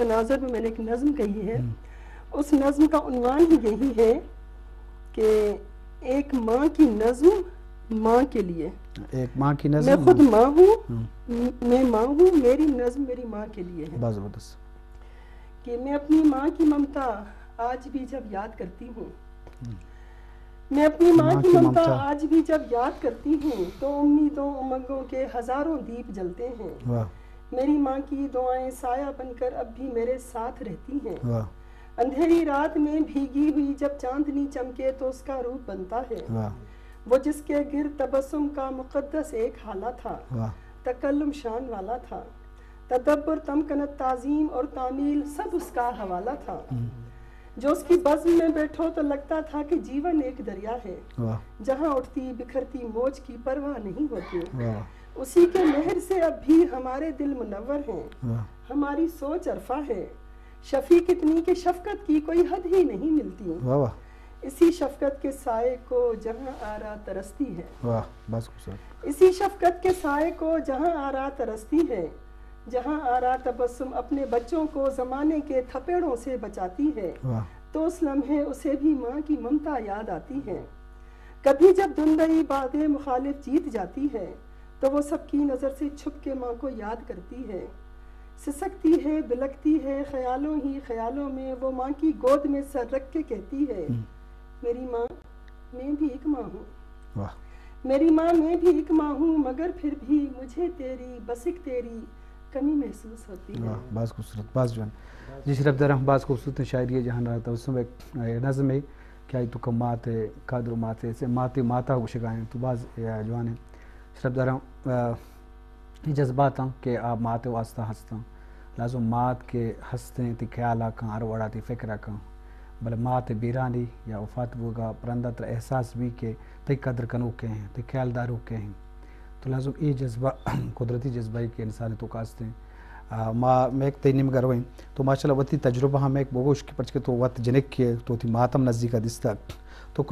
تناظر میں میں نے ایک نظم کہی ہے۔ ہم۔ اس نظم کا عنوان ہی یہی ہے کہ ایک ماں کی نظم ماں کے لیے۔ ایک ماں کی نظم میں خود ماں۔ ماں ہوں، ہم۔ م-، میں ماں ہوں، میری نظم میری ماں کے لیے ہے۔ بہت زبردست۔ کہ میں اپنی ماں کی ممتا آج بھی جب یاد کرتی ہوں، ہم۔ میں اپنی ماں ماں کی کی ممتا ممتا۔ آج بھی جب یاد کرتی ہوں تو امیدوں امنگوں کے ہزاروں دیپ جلتے ہیں۔ واہ۔ میری ماں کی دعائیں سایہ بن کر اب بھی میرے ساتھ رہتی ہیں۔ واہ۔ اندھیری رات میں بھیگی ہوئی جب چاندنی چمکے تو اس کا روپ بنتا ہے۔ واہ۔ وہ جس کے گرد تبسم کا مقدس ایک ہالہ تھا، واہ۔ تکلم شان والا تھا، تدبر، تمکنت، تعظیم اور تعمیل سب اس کا حوالہ تھا۔ ہم۔ جو اس کی بزم میں بیٹھو تو لگتا تھا کہ جیون ایک دریا ہے، واہ۔ جہاں اٹھتی بکھرتی موج کی پرواہ نہیں ہوتی۔ واہ۔ اسی کے مہر سے اب بھی ہمارے دل منور ہیں، واہ۔ ہماری سوچ ارفع ہے۔ شفیق اتنی کہ شفقت کی کوئی حد ہی نہیں ملتی۔ واہ واہ۔ اسی شفقت کے سائے کو جہاں آرا ترستی ہے۔ واہ، بس خوبصورت۔ اسی شفقت کے سائے کو جہاں آرا ترستی ہے، جہاں آرا تبسم اپنے بچوں کو زمانے کے تھپیڑوں سے بچاتی ہے، واہ۔ تو اس لمحے اسے بھی ماں کی ممتا یاد آتی ہے۔ کبھی جب دندئی باد مخالف جیت جاتی ہے، تو وہ سب کی نظر سے چھپ کے ماں کو یاد کرتی ہے۔ سسکتی ہے، بلکتی ہے، خیالوں ہی خیالوں میں وہ ماں کی گود میں سر رکھ کے کہتی ہے، ہم۔ میری ماں، میں بھی ایک ماں ہوں۔ واہ۔ میری ماں، میں بھی ایک ماں ہوں، مگر پھر بھی مجھے تیری، بس ایک تیری کمی محسوس ہوتی ہے۔ واہ، باز خوبصورت، باز جوان۔ جی شرپ دارم، باز خوبصورت شاعری ہے جہاں آرا تبسم ایک، اے، نظم ہے کہ آئی تو کم مات ہے، قادر مات ہے، سے مات ماتا گوشگا ہیں، تو باز، اے، جوان ہے۔ شرپ دارم، اے، اے جذبات ہاں کہ آ مات واسطہ ہستاں۔ لازم مات کہ ہستیں، تئی خیال آ کن، ہر وڑا تئی فکر آ کن۔ بلے مات بیرانی یا وفات بوگا پرندہ ترا احساس بی کہ تئی قدر کنوکے ہیں، تئی خیال داروکے ہیں۔ تو لازم اے جذبہ، قدرتی جذبہ ہے کہ انسان تو کاستیں۔ آ، ما میک تئی نیمگا رویں۔ تو ماشاءاللہ وتی تجربہ ہم ایک بگوش کہ پرچکہ تو وت جنک کے، تو تئی ماتم نزدیکا دیستا۔ تو